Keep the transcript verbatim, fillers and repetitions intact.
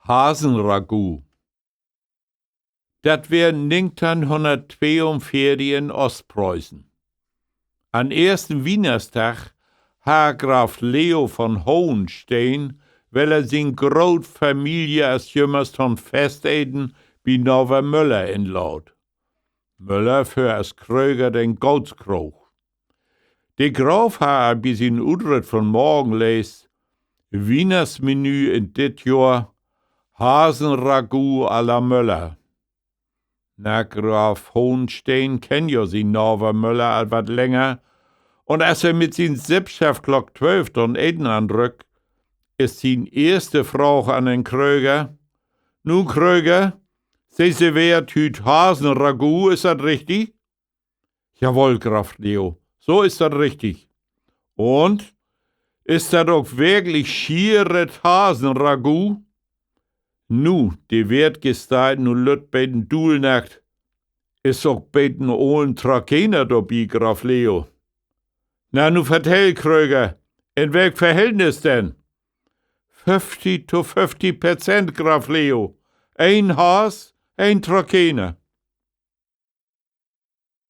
Hasenragout. Dat weer negenteihnhunnerttweeunveertig in Oostpreußen. An eersten Wiehnachtsdag harr Graf Leo von Hohenstein woller sien groot Familie as jümmers to'n Festeten bi Naver Möller inlaadt. Möller föhr as Kröger den Gootskrog. De Graf harr al bi sien Utritt von Magen leest: Wiehnachtsmenü in dit Johr: Hasenragout à la Möller. Na, Graf Hohenstein kenn jo sien Naver Möller al wat länger, un as he mit sien Sippschaft Klock twölf to'n Eten anrück, is sien eerste Fraag an den Kröger: Nu, Kröger, Se serveert hüüt Hasenragout, is dat richtig? Jawoll, Graf Leo, so is dat richtig. Un, is dat ok wirklich schieret Hasenragout? Nu, de Weertgestalt, nu lütt beten duulnackt: Is ok beten olen Trakehner dorbi, Graf Leo? Na, nu vertell, Kröger, in welk Verhältnis denn? Föfftig to föfftig Perzent, Graf Leo. Een Haas, een Trakehner.